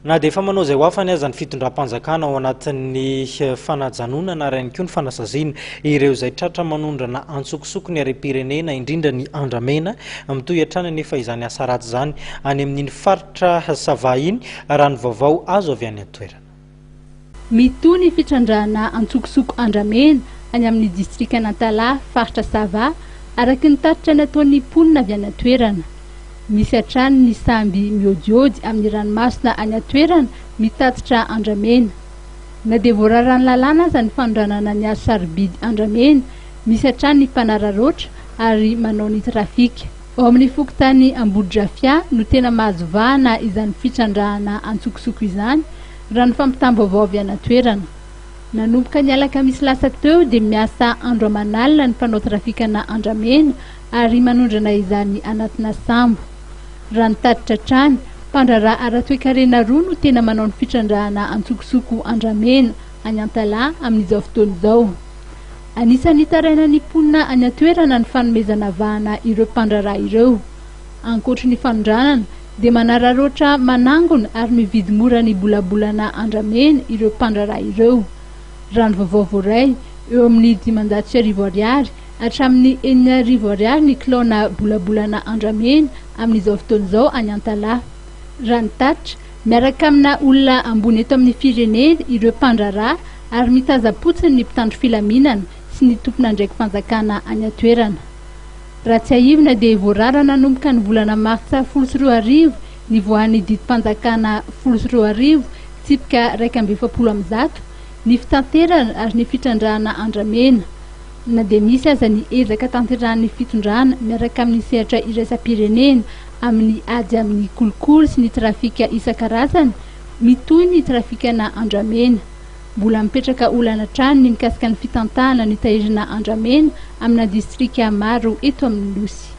Na dia efa manao izay ho afany aza ny fitondram-panjakana ao anatin'ny fanajanonana ary ihany koa ny fanasaziana ireo izay tratra manondrana antsokosoko ny harem-pirenena, indrindra ny andramena, mitohy hatrany anefa izany asa ratsy izany any amin'iny faritra Sava iny, raha ny vaovao azo avy any an-toerana. Mitohy ny fitrandrahana antsokosoko andramena any amin'ny distrikan'Antalaha, faritra Sava, araka ny tatitra nataon'ny mponina avy any an-toerana. Misy hatrany ny samby miôdiôdy amin'ny ranomasina any an-toerana mitatitra andramena. Na dia voararan'ny lalàna aza ny fanondranana ny hazo sarobidy andramena, misy hatrany ny mpanararaotra ary manao ny trafika. Ao amin'ny fokontany Ambodidrafia no tena mahazo vahana izany fitrandrahana antsokosoko izany, raha ny fampitam-baovao avy any an-toerana. Nanomboka ny alakamisy lasa teo dia miasa andro aman'alina ny mpanao trafikana andramena ary manondrana izany anatina sambo. Raha ny tatitra hatrany, mpandraharaha ara-toekarena roa no tena manao ny fitrandrahana antsokosoko andramena any Antalaha amin'izao fotoana izao. Anisan'ny itarainan'ny mponina any an-toerana ny fanomezana vahana ireo mpandraharaha ireo. Ankoatry ny fanondranana dia manararaotra manangona ary mividy mora ny bolabolana andramena ireo mpandraharaha ireo. Raha ny vaovao voaray, eo amin'ny 1500 ariary hatramin'ny 6000 ariary ny kilaona bolabolana andramena amin'izao fotoana izao any Antalaha. Raha ny tatitra, miaraka amina olona ambony eto amin'ny firenena ireo mpandraharaha ary mitaza-potsiny ny mpitandro filaminana sy ny tompon'andraiki-panjakana any an-toerana. Raha tsiahivina dia voarara nanomboka ny volana martsa 2010 nivoahan'ny didim-panjakana 2010 tsipika 141 ny fitanterana ary ny fitrandrahana andramena. Na dia misy aza ny ezaka tanterahan'ny fitondrana miaraka amin'ny sehatra iraisam-pirenena amin'ny ady amin'ny kolikoly sy ny trafika isan-karazany, mitohy ny trafikana andramena. Mbola mipetraka olana hatrany ny mikasika ny fitantahana ny tahirina andramena amina distrika maro eto amin'ny Nosy.